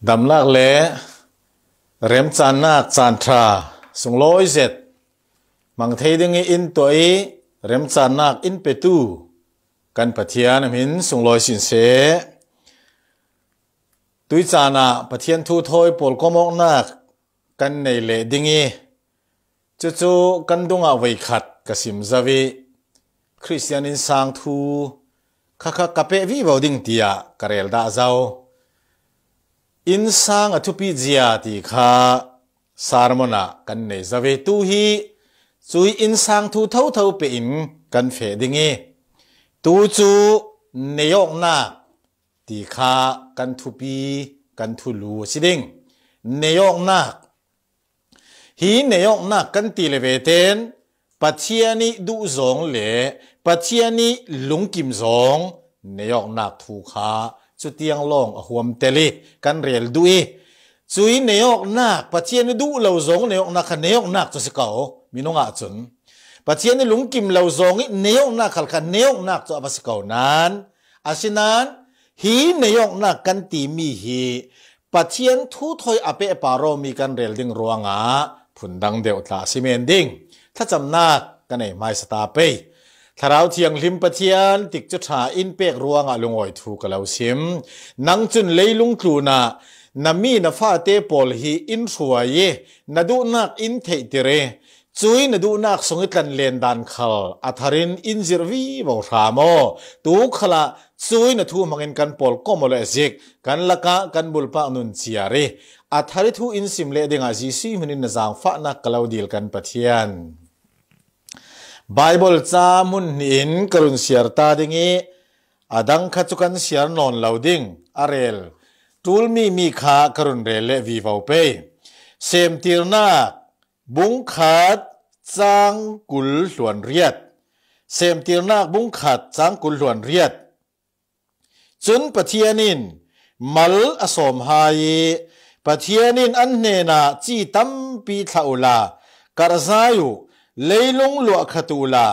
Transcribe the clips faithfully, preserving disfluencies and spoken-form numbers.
Damnak le remcannak caan ṭha sunglawi zet hmang thei ding i in tuah i remcannak in petu kan Pathian a hmin sunglawi sin seh. Tuicaan ah Pathian thu thawi pawlkom awknak kan nei leh ding i cucu kan dungah voikhat ka sim zo i Khristian innsang thu khakha ka peh vivo ding tiah ka rel dah zo. Innsang a thupi zia ti kha sermon ah kan nei zo i tu hi cui innsang thu thotho peh in kan feh ding i tu cu neiawknak ti kha kan thupi, kan thulu a si ding. Neiawknak. Hi neiawknak kan ti le veten Pathian i duh zawng le Pathian i lungkim zawng neiawknak thu kha cutiang lawng a huam tel i kan rel duh i cui neiawknak, Pathian i duh lo zawng neiawknak kha neiawknak cu si ko, minung ahcun Pathian i lungkim lo zawng i neiawknak khal kha neiawknak cu a va si ko nan, asinain hi neiawknak kan timi hi Pathian thu thawi a pehpar awmi kan rel ding ruangah phundang deuh tla a si men ding. Thlacamnak ka nei hmaisa ta pei. Thlarau Thianghlim Pathian tikcu ṭha in pek ruangah lungawi thu ka lo sim. Nang cun leilung tlunah na mi na fate pawl hi in hruai i na duhnak in theihtir i cui na duhnak sung i tlanlen dan khal a tharin in zirh vivo hram aw. Tu khalah cui na thu hmangin kan pawlkom aw le zik kan lakah kan bulpak nun ciar i a thar i thu in sim leh dingah Jesuh hmin in na zaangfahnak ka lo dil kan Pathian. Baibal ca hmun hnih in ka run siar ta ding i a dang kha cu kan siar nawn lo ding a rel ṭulmi mi kha ka run rel leh vivo pei. Semtirnak bungkhat cang kul hluan riat. Semtirnak bungkhat cang kul hluan riat. Cun Pathian in mal a sawm hai i Pathian in an hnenah ci tampi thlah uhla karhzai uh, leilung luahkhat uhla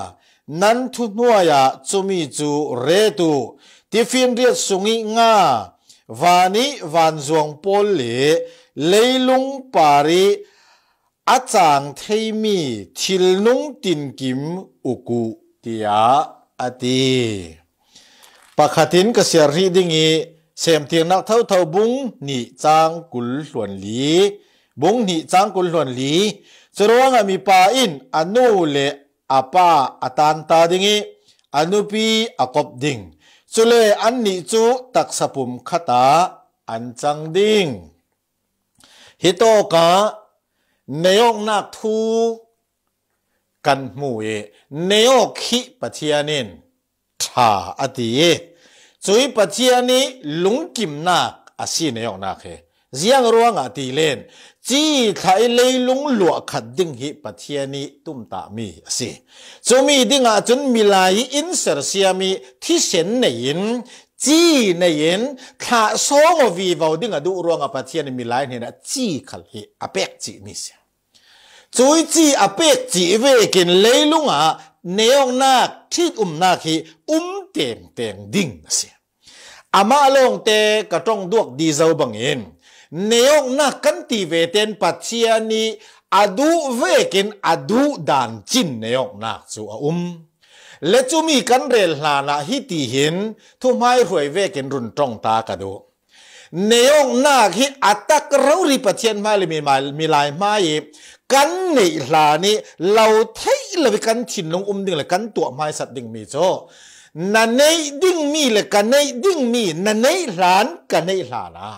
nan thuhnuai ah cumi cu ret uh. Tifinriat sung i nga, van i vanzuang pawl le leilung par i a cang theimi thilnung tinkim uk uh, tiah a ti. Pakhatin ka siar hrih ding i Semtirnak thotho bung hnih cang kul hluan li, bung hnih cang kul hluan li. Curuangah mipa in a nu le a pa a tan ta ding i a nupi a kop ding. Cule annih cu taksa pum khat ah an cang ding. Hitawkah neiawknak thu kan hmu i neiawk hi Pathian in ṭha a ti i cui Pathian i lungkimnak a si neiawknak hi. Ziang ruangah ti len ci thlah i leilung luahkhat ding hi Pathian i tumtahmi a si. Cumi dingah cun milai i in sersiam i thisen nei in ci nei in thlah sawng aw vivo ding a duh ruangah Pathian in milai hnenah ci khal hi a pek cihmi si. Cui ci a pek cih vekin leilungah neiawknak, ṭhitumnak hi um tengteng ding a si. Amah lawngte ka ṭong duak di zo bangin neiawknak kan ti veten Pathian i a duh vekin a duh dan cin neiawknak cu a um. Le cumi kan rel hlanah hitihin thuhmai hruai vekin run ṭong ta ka duh. Neiawknak hi a tak rori Pathian hmai le mi-, milai hmai i kan neih hlan i lo theih lo i kan thinlung um ding le kan tuah hmaisat dingmi cu na neih dingmi le ka neih dingmi na neih hlan ka neih hlanah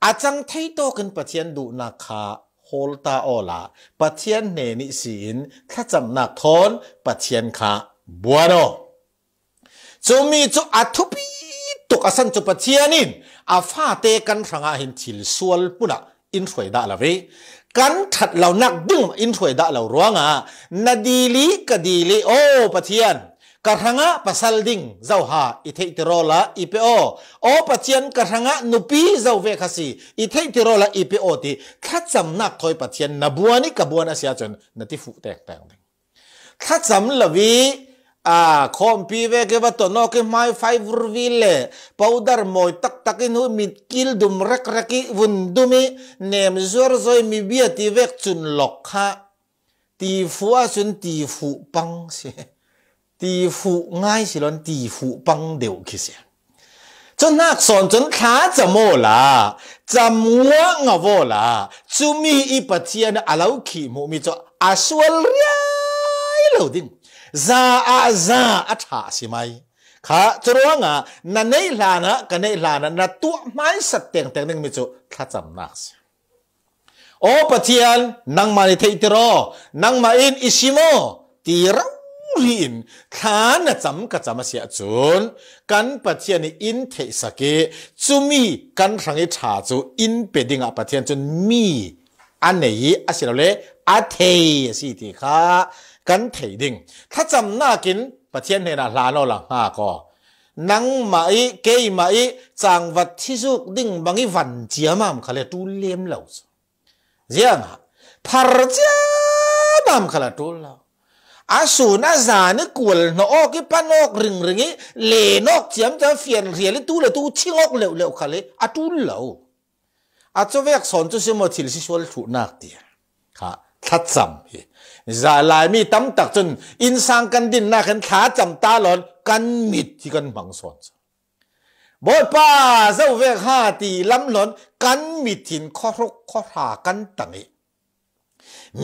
a cang thei tawkin Pathian duhnak kha hawl ta awla Pathian hnen ihsi in thlacamnak thawn Pathian kha buan aw. Cumi cu a thupi tuk a san cu Pathian in a fate kan hrangah hin thil sual hmunah in hruai dah lo ve. Kan ṭhat lonak ding in hruai dah lo ruangah na dili ka dili aw Pathian, ka hrangah pasal ding zoha i theihtir awla i pe aw. Aw Pathian, ka hrangah nupi zo ve kha si i theihtir awla i pe aw ti thlacamnak thawi Pathian na buan i ka buan a si ahcun na ti fuh tengteng ding. Thlacam lo i a, khawmpi vek i va ton awk i hmai fai vurvi le, powder mawi taktak i nu, mit kil dum rekrek i vun dum i, nem zuarzawi mi biat i vek chun lawk kha. Tifu a chun tifu pang si. Tifu ngai si lawn tifu pang deuh khi si. Chun hnak sawn chun thla cam aw la, cam nguah ngauh aw la, cumi i Pathian a lo khih hmuh mi chu a sual riai lo ding. Za ah za a ṭha si mai. Kha, churuangah na neih hlanah, ka neih hlanah, na tuah hmaisat tengteng ding mi chu thlacamnak si. Aw Pathian, nangmah i theihtir aw, nangmah in i sim aw, ti rori in thla na cam ka cam a si ahcun, kan Pathian i in theihsak i, cumi kan hrang i ṭha cu in pe dingah Pathian cun mi a nei i, asilole a thei a si ti kha kan thei ding. Thlacamnak in Pathian hnenah hlan aw la, hngak aw. Nangmah i, keimah i, cangvat thizuk ding bang i van ciamam kha le ṭul lem lo cu. Ziangah phar ciamam kha la ṭul lo. A sun a zan i kual hnawh awk i pan awk ringring i len awk ciamciam fian hrial i tu le tu ching awk leuhleuh kha le a ṭul lo. A cuvek sawn cu si maw thil si sual thluhnak ti kha thlacam hi. Za Laimi tam tak cun innsang kan dinnak hin thlacam ta lawn kan mit hi kan hmang sawn cu. Bawipa, zo vek ha ti lam lawn kan mit hin khuahruk khuahra kan tang i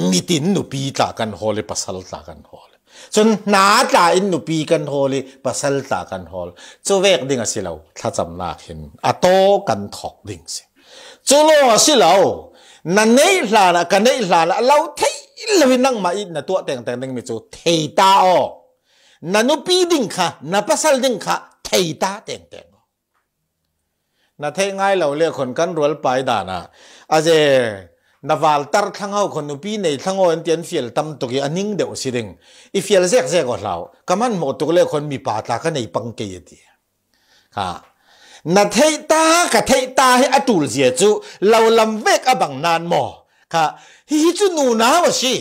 mit in nupi tla kan hawl i pasal tla kan hawl. Cun hna tla in nupi kan hawl i pasal tla kan hawl. Cuvek ding a si lo, thlacamnak hin a taw kan thawk ding si. Cu lawng a si lo, na neih hlanah, ka neih hlanah, lo thei lo i nangmah i na tuah tengteng ding mi cu thei ta aw. Na nupi ding kha, na pasal ding kha thei ta tengteng aw. Na theih ngai lo le khon kan rual pai dan ah, a ze, na valtar thlang ho khon nupi nei thlang aw an ti an fial tam tuk i a ning deuh si ding. I fial zekzek aw hlau. Ka man mawh tuk le khon mipa tla ka nei pang kei a ti. Kha. Na theih ta, ka theih ta hi a ṭul zia cu lo lam vek a bang nan maw? Kha. Hi, hi cu nunau a si.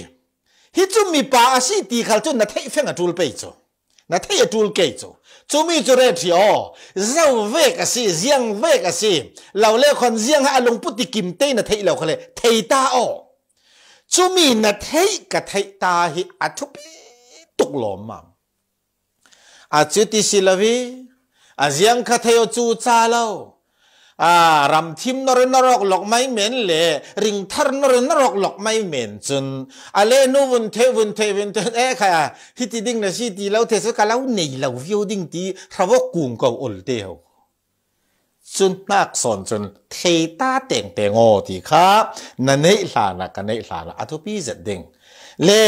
Hi cu mipa a si ti khal cu na theih feng a ṭul pei cu. Na theih a ṭul kei cu. Cumi cu ret hrih aw. Zo vek a si, ziang vek a si. Lo le khon ziang ha a lungput i kim te na theih lo kha le, thei ta aw. Cumi na theih ka theih ta hi a thupi tuk lawmmam. A cuti si lo i, a ziang kha thei aw cu ca lo. A, ramthim nor in na rawk lawk mai men le ringthar nor in na rawk lawk mai men cun a le nu vun theih, vun theih, vun theih, eh, kha, hiti ding na si ti lo, thei cu ka lo nei lo viau ding ti hravok kung ko ol te ho. Cun hnak sawn cun thei ta tengteng aw ti kha na neih hlanah, ka neih hlanah a thupi zet ding. Le,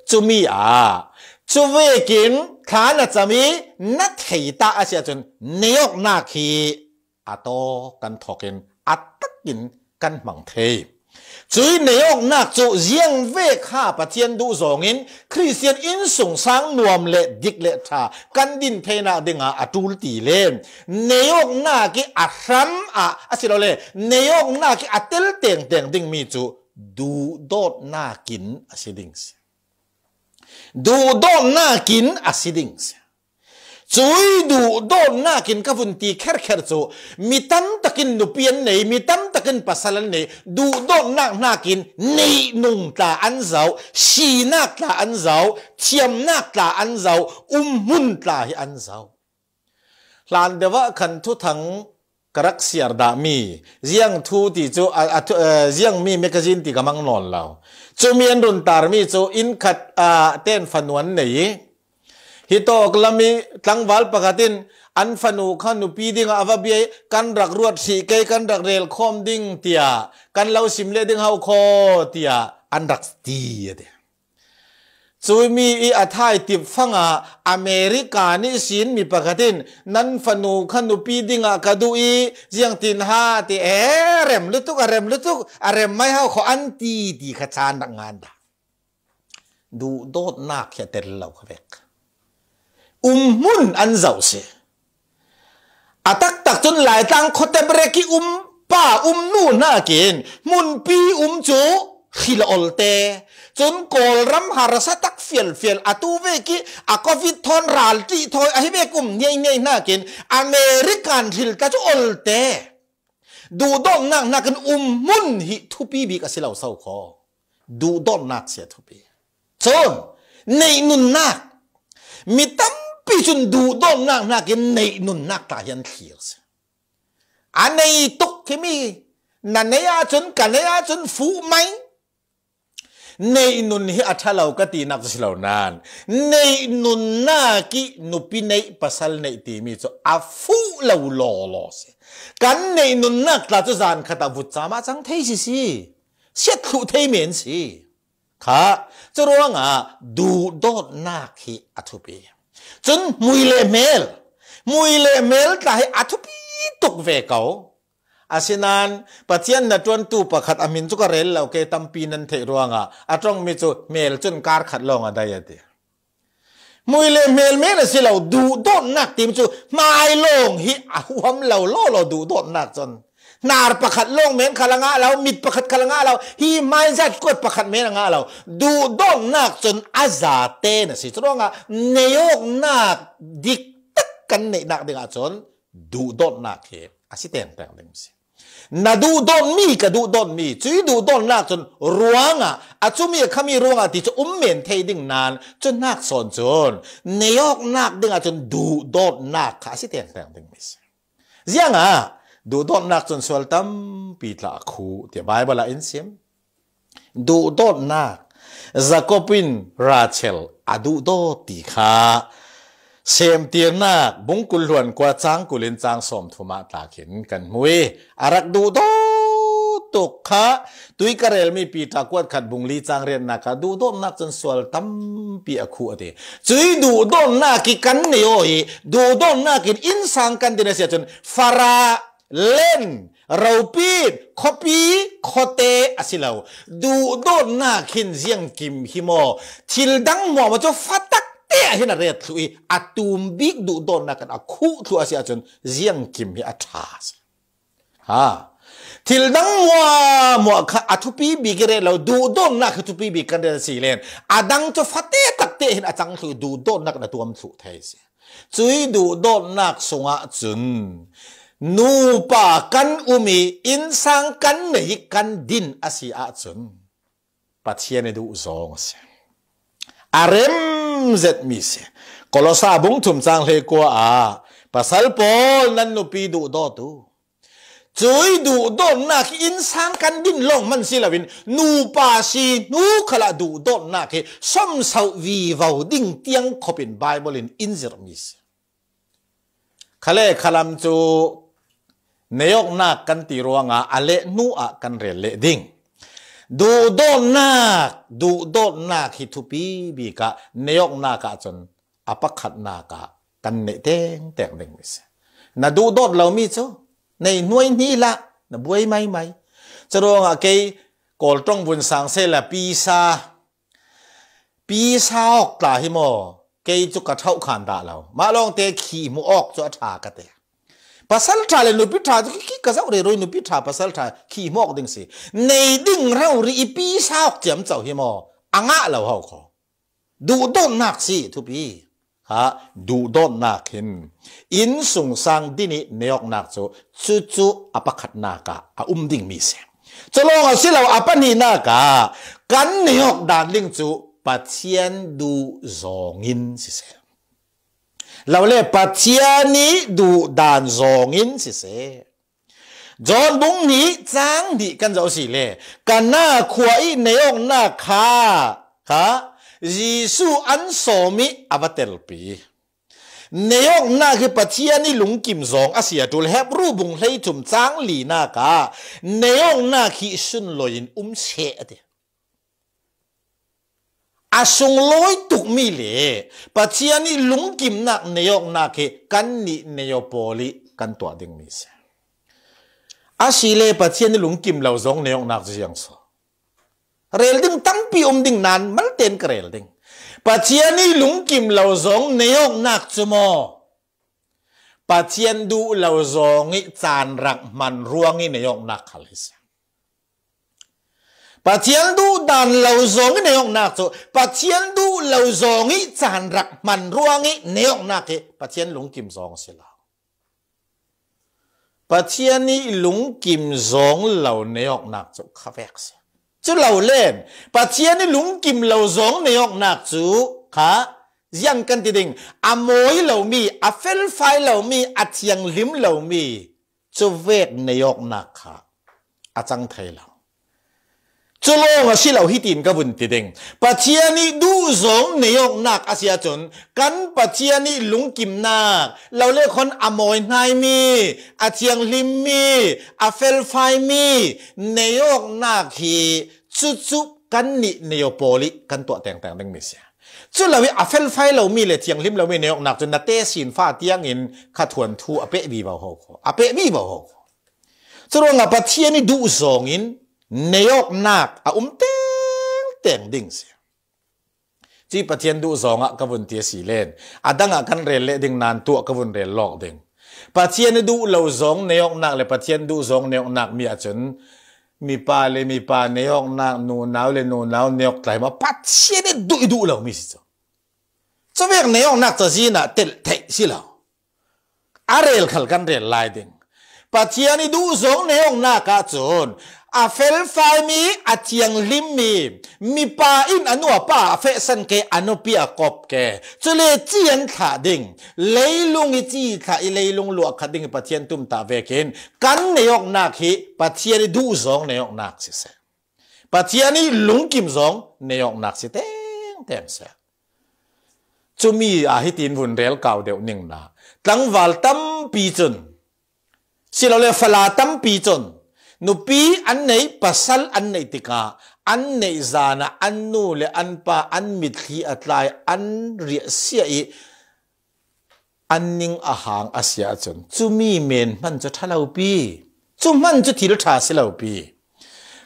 cumi ah, cuvekin thla na cam i na thei ta a si ahcun nei awknak hi a taw kan thawk in a tak in kan hmang thei. Cui nei awknak cu ziang vek ha Pathian duh zawng in Khristian innsungsang nuam le dik le ṭha kan din theinak dingah a ṭul ti le nei awknak i a hram ah a si lo le nei awknak i a tel tengteng ding mi cu duhdawtnak in a si ding si. Duhdawtnak in a si ding si. Cui duhdawtnak in ka vun ti kherkher cu mi tam takin nupi an nei, mi tam takin pasal an nei, duhdawtnak hnakin neih nung tla an zoh, sinak tla an zoh, thiamnak tla an zoh, umhmun tla hi an zoh. Hlan deuh ah khan thuthang ka rak siar dahmi, ziang thu ti cu, a, a thu, eh, ziangmi magazine ti ka mang nawn lo. Cumi an run tarmi cu inn khat ah ten fanu an nei i, hi tawk lam i tlangval pakhat in an fanu kha nupi dingah a va bia i, kan rak ruat hrih kei, kan rak rel khawm ding tiah kan lo sim leh ding hau khaw tiah an rak ti a ti. Cumi i a thaitip fangah America nih sin mi pakhat in nan fanu kha nupi dingah ka duh i ziangtin ha ti e, rem lutuk, a rem lutuk, a rem mai hau khaw an ti ti kha caan rak ngan dah. Duhdawtnak hi a tel lo kha vek. Umhmun an zoh si. A taktak cun Laitlang khuate brek i um pa um nu hnakin hmunpi um cu thil a olte. Cun Kawlram harsa tak fialfial a tu vek i a covid thawn ral ṭih thawi ahi vek um hniaihniai hnakin American thil tla cu olte. Duhdawtnak hnakin um hmun hi thupi bik a si lo so kho. Duhdawtnak si a thupi. Cun neih nunnak, mi tampi cun duhdawtnak hnakin neih nunnak tla hi an thlir si. A nei tuk himi, na nei ahcun, ka nei ahcun fuh mai. Neih nun hi a ṭha lo ka tinak cu si lo nain, neih nunnak i nupi neih pasal neih timi cu a fuh lo lawlaw si. Kan neih nunnak tla cu zan khat ah vutcam ah cang thei si si. Siat thluh thei men si. Kha, curuangah duhdawtnak hi a thupi. Cun hmui le hmel, hmui le hmel tla hi a thupi tuk ve ko. Asinain Pathian na ṭuantu pakhat a hmin cu ka rel lo, ke tampi nan theih ruangah a ṭongmi cu hmel cun kar khat lawng a dai a ti. Hmui le hmel men a si lo, duhdawtnak tim cu hmai lawng hi a huham lo lawlaw duhdawtnak cun. Hnar pakhat lawng men khal a ngah lo, mit pakhat khal a ngah lo, hi hmaizat kuat pakhat men a ngah lo. Duhdawtnak cun a zate na si. Curuangah neiawknak dik tak kan neihnak dingah cun duhdawtnak hi a si tengteng ding si. Na duhdawtmi, ka duhdawtmi, cui duhdawtnak cun ruangah, a cumi a khami ruangah ti cu um men thei ding nain, cu hnak sawn cun neiawknak dingah cun duhdawtnak kha a si tengteng ding mi si. Ziangah duhdawtnak cun sual tampi tla a khuh, tiah Baibal ah in sim. Duhdawtnak, Jakob in Rachel a duhdawt ti kha Semtirnak bungkul hluan kua cang kul in cang sawm thum ah tla khin kan hmu i, a rak duhdawt tuk kha tui ka relmi Peter kuat khat bung li cang riatnak ah duhdawtnak cun sual tampi a khuh a ti. Cui duhdawtnak i kan nei aw i, duhdawtnak in innsang kan din a si ahcun Farah len, ropit, khuapi, khuate a si lo. Duhdawtnak hin ziangkim hi maw? Thil dang hmuahhmuah cu fatak te ah hin a ret thluh i, a tum bik duhdawtnak in a khuh thluh a si ahcun ziangkim hi a ṭha a si. Ha. Thil dang hmuahhmuah kha a thupi bik i ret lo, duhdawtnak hi thupi bik kan ret a si len, a dang cu fate tak te hin a cang thluh i, duhdawtnak in a tuam thluh thei a si. Cui duhdawtnak sungah cun nupa kan um i innsang kan nei i kan din a si ahcun Pathian i duh zong a si. A rem zetmi si. Kolosa bung thum cang hlei kua ah, "Pasal pawl, nan nupi duhdawt u." Cui duhdawtnak hi innsang kan din lawng hman si loin nupa si hnu khalah duhdawtnak hi somsauh vivo ding tiang khop in Baibal in in zirhmi si. Khale khalam cu neiawknak kan ti ruangah a leh hnu ah kan rel leh ding. Duhdawtnak, duhdawtnak hi thupi bik ah neiawknak ah cun a pakhatnak ah kan neih tengteng dingmi si. Na duhdawt lomi cu nei hnuai hni hlah, na buai maimai. Curuangah kei Kawl ṭong vun sang sehla pisa, pisa awk tla hi maw? Kei cu ka ṭhauh khan dah lo. Mah lawngte khi hmuh awk cu a ṭha ka ti. Pasal ṭha le nupi ṭha cu khi ka zoh rero i, nupi ṭha pasal ṭha khi hmuh awk ding si. Nei ding rori i pisa awk ciamco hi maw? A ngah lo ho kho. Duhdawtnak si thupi. Ha, duhdawtnak hin innsungsang din i neiawknak cu cucu a pakhatnak ah a um dingmi si. Cu lawng a si lo, a pahnihnak ah kan neiawk dan ding cu Pathian duh zawngin siseh. Lo le Pathian i duh dan zawngin siseh. John bung hnih cang hnih kan zoh si le, Kana khua i neiawknak kha, kha Jesuh an sawm i a va telpi. Neiawknak hi Pathian i lungkim zawng a si a ṭul. Hebru bung hleithum cang linak ah neiawknak hi sunloin um seh a ti. A sunglawi tukmi le Pathian i lungkimnak neiawknak hi kannih neiaw pawl i kan tuah dingmi si. A si le Pathian i lungkim lo zong neiawknak cu ziang so. Rel ding tampi um ding nain malte in ka rel ding. Pathian i lungkim lo zong neiawknak cu maw? Pathian duh lo zong i caan rak hman ruang i neiawknak khal hi si. Pathian duh dan lo zawng i nei awknak cu, Pathian duh lo zawng i caan rak hman ruang i nei awknak hi Pathian lungkim zawng a si lo. Pathian i lungkim zawng lo nei awknak cu kha vek si. Cu lo len, Pathian i lungkim lo zawng nei awknak cu kha ziang kan ti ding, a mawi lomi, a felfai lomi, a thianghlim lomi cu vek nei awknak kha a cang thei lo. Cu lawng a si lo hitin ka vun ti ding. Pathian i duh zawng nei awknak a si ahcun kan Pathian i lungkimnak, lo le khon a mawi hnaimi, a thianghlimmi, a felfaimi nei awknak hi cucu kannih nei aw pawl i kan tuah tengteng dingmi si. Cu lo i a felfai lomi le thianghlim lomi nei awknak cu na tesin fa tiangin kha thuanthu a peh vivo ho kho, a peh vivo ho kho. Curuangah Pathian i duh zawngin nei awknak a um tengteng ding si. Cui Pathian duh zawngah ka vun ti a si len, a dangah kan rel leh ding nan tuah ka vun rel lawk ding. Pathian i duh lo zawng nei awknak le Pathian duh zawng nei awknak mi ahcun mipa le mipa nei awknak, nunau le nunau nei awk tlai maw, Pathian i duh i duh lomi si cu. Cuvek nei awknak cazin ah telh theih si lo. A rel khal kan rel lai ding. Pathian i duh zawng nei awknak ahcun a felfaimi, a thianghlimmi, mipa in a nu a pa a fehsan ke, a nupi a kop ke, cule ci an thlah ding, leilung i ci thlah i leilung luah khat ding i Pathian tumtah vekin kan nei awknak hi Pathian i duh zawng nei awknak siseh, Pathian i lungkim zawng nei awknak si tengteng seh. Cumi ah hitin vun rel kau deuh ningna, tlangval tampi cun, silole fala tampi cun nupi an neih, pasal an neih tikah an neih zan ah an nu le an pa an mitthli a tlai, an riahsia i an ning a hang a si ahcun cumi men hman cu ṭha lopi, cu hman cu thil ṭha si lopi.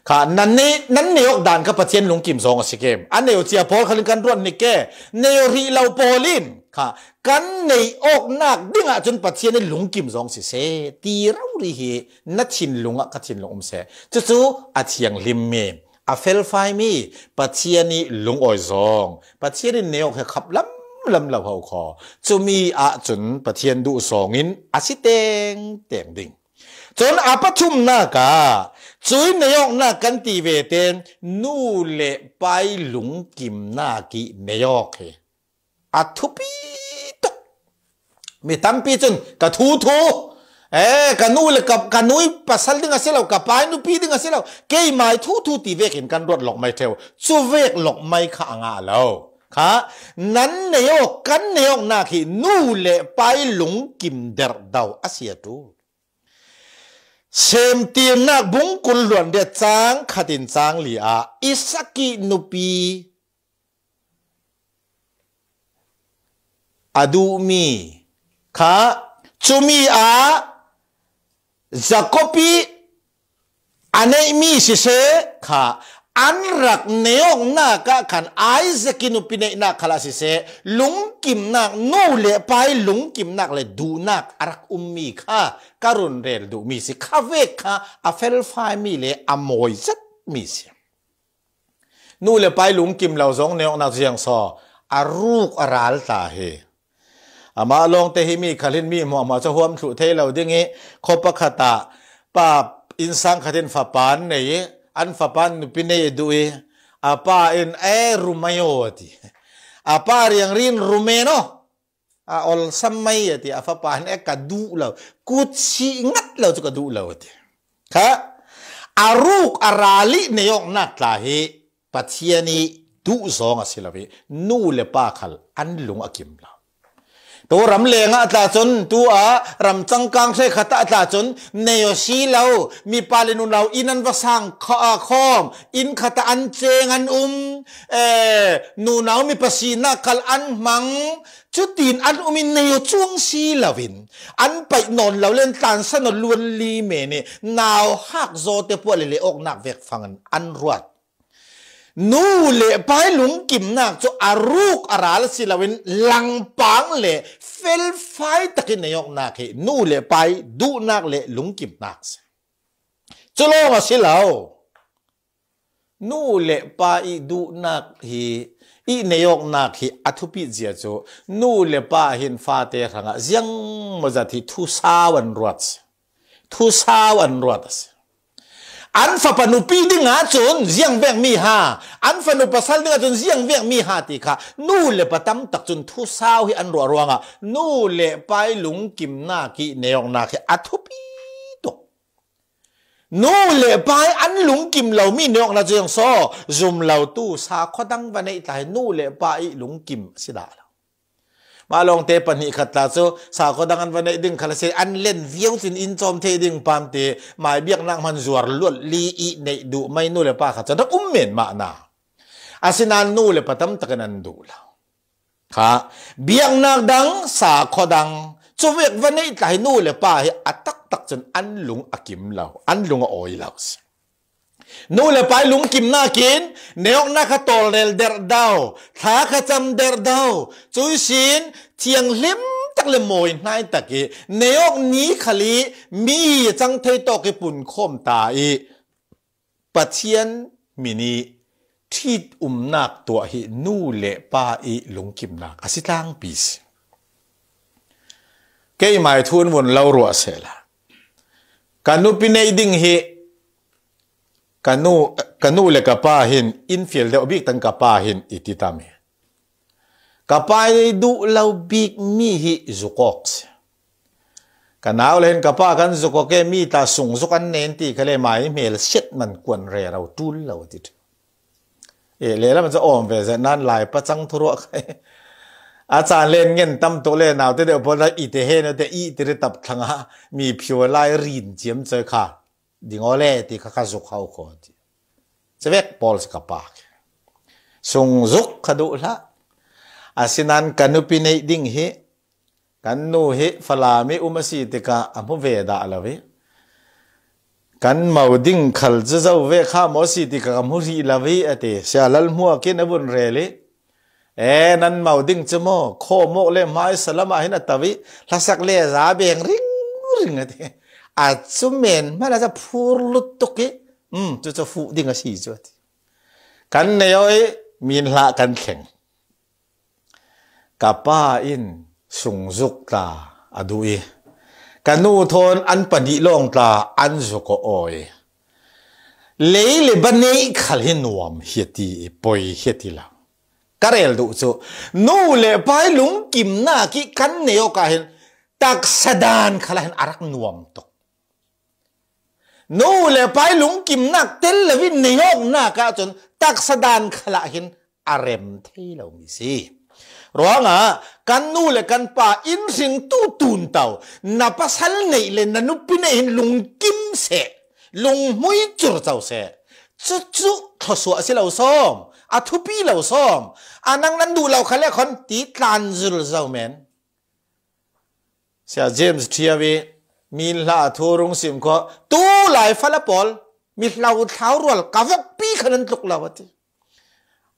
Kha nan nei, nan nei awk dan kha Pathian lungkim zawng a si kem? An nei aw cia pawl khalin kan ruat hnik ke, nei aw hrih lo pawl in kha kan nei awknak ding ahcun Pathian i lungkim zawng si seh ti rori hi na thinlung ah ka thinlung um seh. Cucu a thianghlimmi, a felfaimi Pathian i lungawi zawng, Pathian in nei awk he khap lam lam lo ho kho. Cumi ahcun Pathian duh zawngin a si tengteng ding. Cun a pathumnak ah cui nei awknak kan ti ve tein nu le pai lungkimnak i nei awk hi a thupi tuk. Mi tampi cun ka thu thu, eh, ka nu le ka, ka nu i pasal ding a si lo, ka pa i nupi ding a si lo, keimai thu thu ti vekin kan ruat lawk mai ṭheu. Cu vek lawk mai kha a ngah lo. Kha nan nei awk, kan nei awknak hi nu le pai lungkim derhdo a si a tu. Semtirnak bungkul hluan riat cang khat in cang li ah Isak i nupi a duhmi kha, cumi ah Jakob i a neihmi siseh kha, an rak nei awknak ah khan Isaac i nupi neihnak khal ah siseh, lungkimnak, nu le pai lungkimnak le duhnak a rak ummi kha ka run rel duhmi si. Kha vek kha a felfaimi le a mawi zetmi si. Nu le pai lungkim lo zawng nei awknak ziang saw a ruk a ral ta hi. Amah lawngte hi mi khal hin mi hmuahhmuah cu huam thluh thei lo ding i, khuapa khat ah pa innsang khat in fapa an nei i, an fapa in nupi nei a duh i, a pa in, "E, ru mai aw," a ti. A pa riangri in, "Ru men aw, a olsam mai," a ti. A fapa in, "E, ka duh lo, kut si ngat lo cu ka duh lo," a ti. Kha a ruk a ral i nei awknak tla hi Pathian i duh zawng a si lo i, nu le pa khal an lung a kim lo. Tu ram leng ah tla cun, tu ah ram cangkang hrekkhat ah tla cun nei aw si lo, mipa le nunau inn an va sang kha-, ah, khawm, inn khat ah an ceng an um, eh, nunau mipa sinak khal an hmang, cutin an um in nei aw cuang si lo in an paih nawn lo le an tlansan aw luan li men i nauhak zawte puah le leh awknak vek fangin an ruat. Nu le pai lungkimnak cu a ruk a ral si loin langpang le felfai takin nei awknak hi nu le pai duhnak le lungkimnak si. Cu lawng a si lo. Nu le pa i duhnak hi, i neihawknak hi a thupit zia cu nu le pa hin fate hrangah ziangmawzat hi thusau an ruat si. Thusau an ruat a si. An fapa nupi dingah cun ziangvek mi ha, an fanu pasal dingah cun ziangvek mi ha ti kha nu le pa tam tak cun thusau hi an ruah ruangah nu le pa i lungkimnak i neihawknak hi a thupi tuk. Nu le pa i an lungkim lomi neihawknak cu ziang so, zum lo tu sakhaw dang va neih tla hi nu le pa i lungkim a si dah lo. Mah lawngte pahnih khat tla cu sakhaw dang an va neih ding khal a si, an len viau cin in cawm thei ding pam ti, mai biaknak hman zuar luat li i neih duh mai nu le pa khat cu rak um men mah na. Asinain nu le pa tam takin an duh lo. Kha, biaknak dang, sakhaw dang, cuvek va neih tla hi nu le pa hi a taktak cun an lung a kim lo, an lung a awi lo si. Nu le pa i lungkimnak in neihawknak kha tawlrel derh do, thla kha cam derh do, cuihsin thianghlim tak le mawi hnai tak i neihawk ni khal i mi a cang thei tawk i punkhawm ta i Pathian min i ṭhit umnak tuah hi nu le pa i lungkimnak a si tlangpi si. Keimah i thu in vun lo ruah sehla, ka nupi neih ding hi ka nu, ka nu le ka pa hin in fial deuh bik tan ka pa hin i ti tam hi. Ka pa i duh lo bik mi hi zuk awk si. Ka nau le hin ka pa kan zuk awk e, mi tla sung zuk an nen ti kha le mai hmel siat man kuan rero tul lo a ti ṭheu. E, lehlam cu awm ve zet nan lai pacang thuruah kha. A caan len ngen tam tuk le naute deuh pawl i te he naute i ti ri tap thlang a mi phiu lai rin ciam coi kha. Ding aw le ti kha kha zuk hau kho ti. Cavek pawl si ka pa. Sung zuk kha duh hlah. Asinain ka nupi neih ding hi kan nu hi Falam i um a si tikah a hmu ve dah lo i kan mo ding khal cu zo ve kha maw si tikah ka hmu rih lo i a ti. Sia Lal Hmuak in a vun rel i, e, nan mo ding cu maw, khawmawk le hmaisa lamah hin a to i hlasak le za beng ringring a ti. A cu men hmanh a ca phur lut tuk i, um, cucu fuh ding a si cu a ti. Kan nei aw i min hlah kan thleng. Ka pa in sungzuk tla a duh i ka nu thawn an pahnih lawng tla an zuk aw i lei le ba neih khal hi nuam hi a ti i poi hi a ti lo. Ka rel duh cu nu le pa i lungkimnak i kan nei awk ah hin taksa dan khal ah hin a rak nuam tuk. Nu le pa i lungkimnak tel lo in nei awknak ah cun taksa dan khal ah hin a rem thei lo mi si. Ruangah kan nu le kan pa in hring tu tun to, na pasal neih le na nupi neih hin lungkim seh, lunghmui cur co seh. Cucu thluasuah a si lo sawm, a thupi lo sawm, a nang nan duh lo kha le khon ti tlan zul zo men. Sia James Thiawi, min hla thu rung sim kho, tu lai fala pawl, mi hlau thlau rual ka vokpi kha nan tluk lo a ti.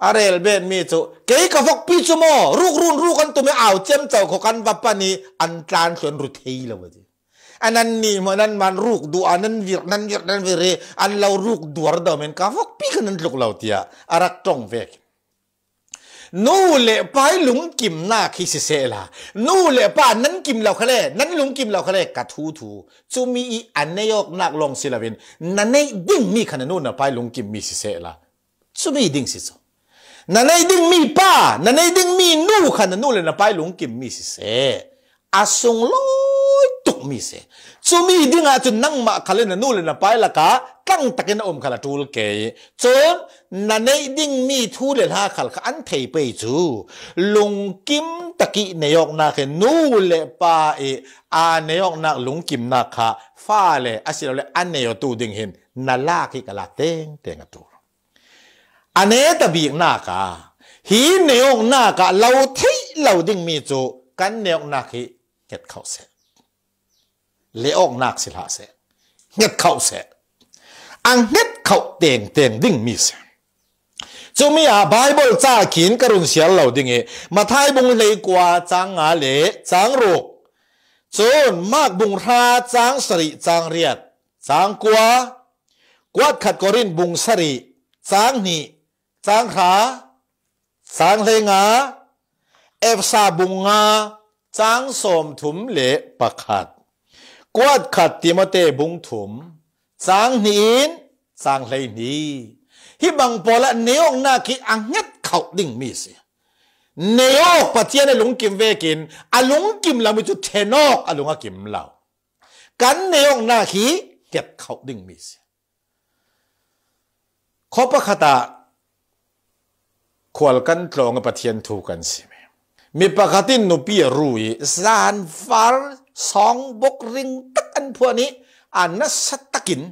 A rel bet mi cu, kei ka vokpi cu maw, ruk run ruk an tum i au ciam co kho kan va pan i an tlan thluan ru thei lo a ti. A nan ni maw, nan man ruk duh a nan vir, nan vir, nan vir i an lo ruk duar do men ka vokpi kha nan tluk lo tiah a rak ṭong vek. Nu le pa i lungkimnak hi sisehla, nu le pa nan kim lo khale, nan lungkim lo khale, ka thu thu. Cumi i a nei awknak lawng si loin, na neih dingmi kha na nu na pa i lungkimmi sisehla, cumi ding si cu. Na neih dingmi pa, na neih dingmi nu kha na nu le na pa i lungkimmi siseh. A sunglawi tukmi si. Cumi dingah cun nangmah khal in na nu le na pa i lakah tlangtakin a um khal a ṭul ke. Cun na neih dingmi thu le hla khal kha an thei pei cu lungkim tak i nei awknak hi nu le pa i aa nei awknak lungkimnak kha fale asilole a nei awtu ding hin na lak hi ka lak tengteng a ṭul. A neta biknak ah, hi nei awknak ah lo theih lo dingmi cu kan nei awknak hi hnget khauh seh. Leh awknak si hlah seh. Hnget khauh seh. A hnget khauh tengteng dingmi seh. Cumi ah Baibal ca khin ka run siar lo ding i Matthai bung hleikua cang nga le cang ruk, cun Mark bung hra cang sarih cang riat, cang kua, kuat khat Korin bung sarih, cang hnih, cang hra, cang hleinga, Efesa bung nga, cang sawmthum le pakhat, kuat khat Timote bung thum, cang hnih in cang hleihnih. Hih bang pawlah nei awknak hi a hnget khauh dingmi a si. Nei awk Pathian a lungkim vekin a lungkim lo mi cu ṭhen awk a lung a kim lo. Kan nei awknak hi hnget khauh dingmi a si. Khua pakhat ah khual kan tlawng i Pathian thu kan sim i, mi pakhat in nupi a ru i zanfar sawngbuk ring tak an phuan i, a nasa takin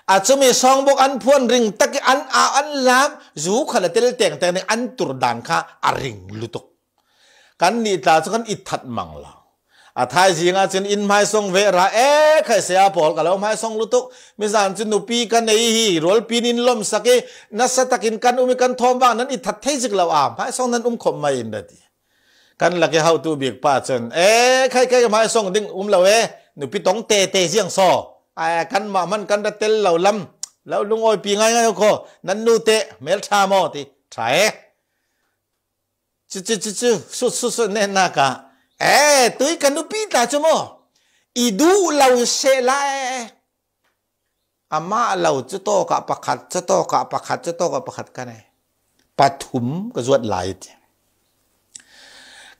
a cumi sawngbuk an phuan ring tak i an au an lam, zu khat a tel tengteng ning an tur dan kha a ring lutuk. Kan nih tla cu kan i that mang lo. A thaizing ah cun in hmaisawng ve ra e, khai saya pawl ka lo hmaisawng lutuk. Mizan cu nupi ka nei hi, rualpi nin lawmsak i, nasa takin kan um i kan thawm vang nan i that thei zik lo a, hmaisawng nan um khawp mai in ra ti. Kan lak i hotu bik pa cun, e, khai, khai hmaisawng ding um lo e, nupi tong tete ziang saw. Ai, kanmah hman kan ra tel lo lam, lo lungawipi ngaingai ko, nan nu te hmel ṭha maw ti, ṭha e. Cu, cu, cu, cu, sut, sut, sut, netnak ah, e, tui ka nupi tla cu maw, i duh lo seh lai e. Amah lo cu tawkah pakhat, cu tawkah pakhat, cu tawkah pakhat ka nei. Pathum ka zuat lai ti.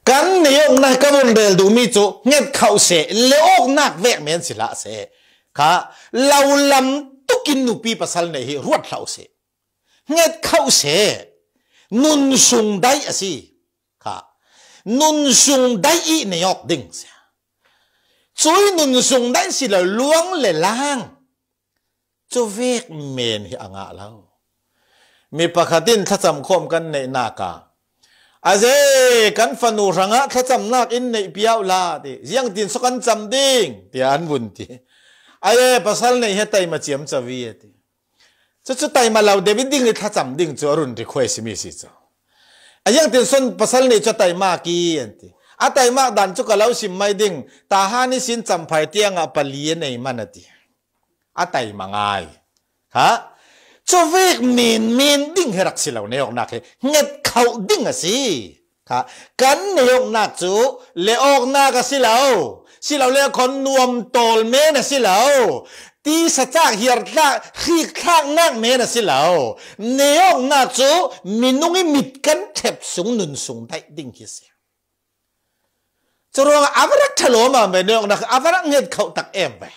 Kan nei awknak ka vun rel duhmi cu hnget khauh seh, le awknak vek men si hlah seh. Kha lo lam tukin nupi pasal nei hi ruat hlah seh. Hnget khauh seh, nun sung daih a si. Kha nun sung daih i nei awk ding si. Cui nun sung daih si lo luang le lang cu vek men hi a ngah lo. Mi pakhat in thlacam khawm kan neihnak ah, a zei kan fanu hrangah thlacamnak in neih piau la ti, ziangtin saw kan cam ding tiah an vun ti. A ye pasal neih hi a taima ciamco i a ti. Cucu taima lo deuh i ding i thlacam ding cu a run ri khuai simi si cu. A ziangtin saw pasal neih cu a taimak i an ti. A taimak dan cu ka lo sim mai ding, tahan ihsin camphai tiangah pali a nei man a ti. A taima ngai. Ha? Cu vek men men ding hi rak si lo, nei awknak hi hnget khauh ding a si. Kha, kan nei awknak cu le awknak a si lo. Si lo le khawn nuam tawl men a si lo. Tisa tlak hiar tlak, hrik thlaknak men a si lo. Nei awknak cu minung i mit kan ṭhep sung nun sung daih ding hi a si. Curuangah a va rak ṭha lawm a ve, nei awknak a va rak hnget khauh tak em ve.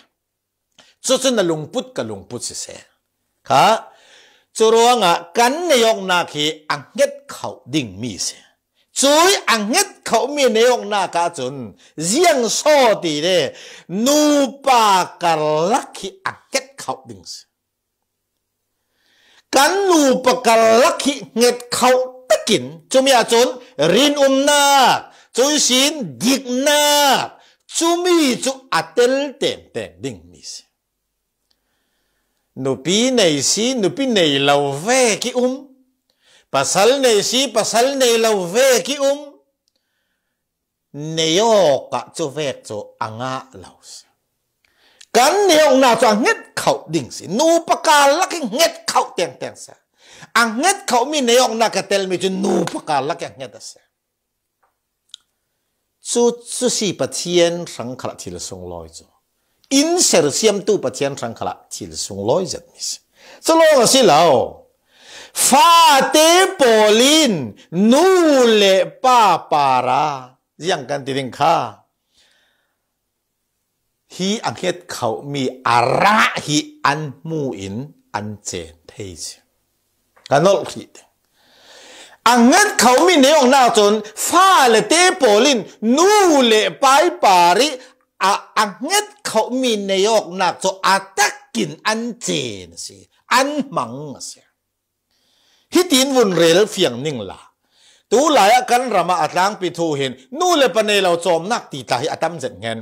Cucu na lungput ka lungput siseh. Kha, curuangah kan nei awknak hi a hnget khauh dingmi si. Cui a hnget khauhmi nei awknak ahcun ziang saw ti le nupa karlak hi a hnget khauh ding si. Kan nupa karlak hi hnget khauh takin, cumi ahcun rinumnak, cui sin diknak, cumi cu a tel tengteng dingmi si. Nupi nei si, nupi nei lo vek i um. Pasal nei si, pasal nei lo vek i um. Nei awkah cu vek cu a ngah lo si. Kan nei awknak cu a hnget khauh ding si. Nupa karlak hi hnget khauh tengteng si. A hnget khauhmi nei awknak ka telmi cu nupa karlak hi a hnget a si. Cucu si Pathian hrang khalah thil sunglawi cu. In sersiamtu Pathian hrang khalah thil sunglawi zetmi si. Cu lawng a si lo. Fate pawl in nu le pa para ziang kan ti ding kha, hi a hnget khauhmi a rah hi an hmu in an cen thei si. Ka nolh hrih ding. A hnget khauhmi nei awknak cun fale te pawl in nu le pa i par i a, a hnget khauhmi nei awknak cu a takin an cen a si, an hmang a si. Hitin vun rel fiang ning la. Tulai ah kan ram ah a tlangpi thu hin nu le pa nei lo cawmnak ti tla hi a tam zet ngen.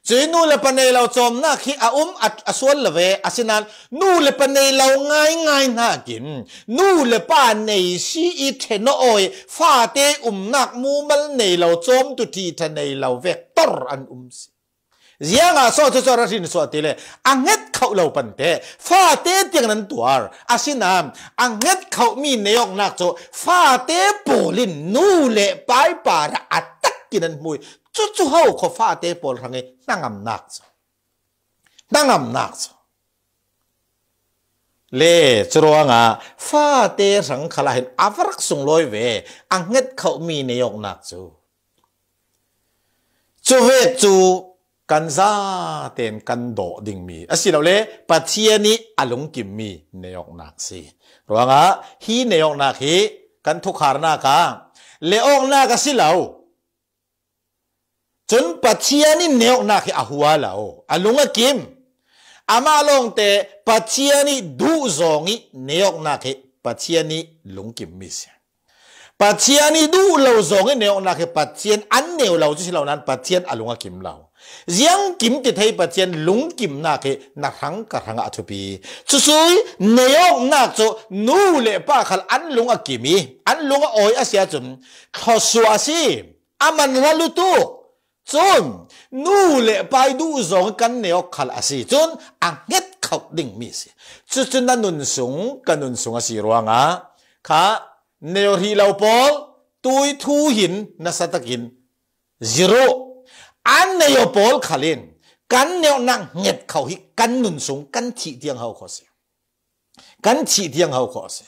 Cui nu le pa nei lo cawmnak hi a um a, a sual lo ve, asinain nu le pa nei lo ngaingai hnakin nu le pa nei si i ṭhen aw i fate umnak mumal nei lo cawmtu ṭhiṭha nei lo vek tor an um si. Ziangah saw cucu a ra hrin suah ti le a hnget thoh lo pante, fate tiang nan tuar. Asinam, a nget khauhmi neiawknak cu fate pawl in nu le pai parah a tak in an hmui. Cucu ho kho fate pawl hrang i hnangamnak cu. Hnangamnak cu. Le curuangah fate hrang khalah hin a va rak sunglawi ve, a nget khauhmi neiawknak cu. Cuvek cu kan zaten kan dawh dingmi asilole Pathian ih a lungkimmi neiawknak si. Ruangah hi neiawknak hi kan thukharnak ah le awknak a si lo. Cun Pathian in neiawknak hi a hua lo, a lung a kim. Amah lawngte Pathian ih duh zong ih neiawknak hi Pathian ih lungkimmi si. Pathian ih duh lo zong ih neiawknak hi Pathian an neu lo cu si lo nain Pathian a lung a kim lo. Ziang kim ti thei Pathian lungkimnak hi na hrang ka hrangah a thupi. Cucu ih neiawknak cu nu le pa khal an lung a kim ih an lung a awi a si ahcun thluasuah a si. A man hla lutuk. Cun nu le pa ih duh zong kan neiawk khal a si. Cun a hnget khauh dingmi a si. Cucu na nun sung, ka nun sung a si ruangah kha neiawk hrih lo pawl tui thu hin nasa takin zir uh. An neiawk pawl khal in kan neiawknak hnget khauh hi kan nun sung kan thih tiang ho kho si. Kan thih tiang ho khawh a si.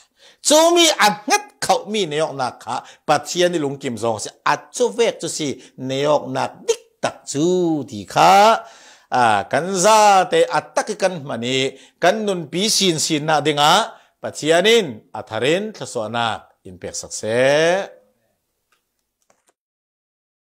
Cumi a hnget khauhmi neiawknak kha Pathian ih lungkim zong a si. A cuvek cu si neiawknak diktak cu ti kha, aa, kan zate a tak ih kan hman ih kan nunpi sinsinnak dingah Pathian in a thar in thluasuahnak in peksak seh.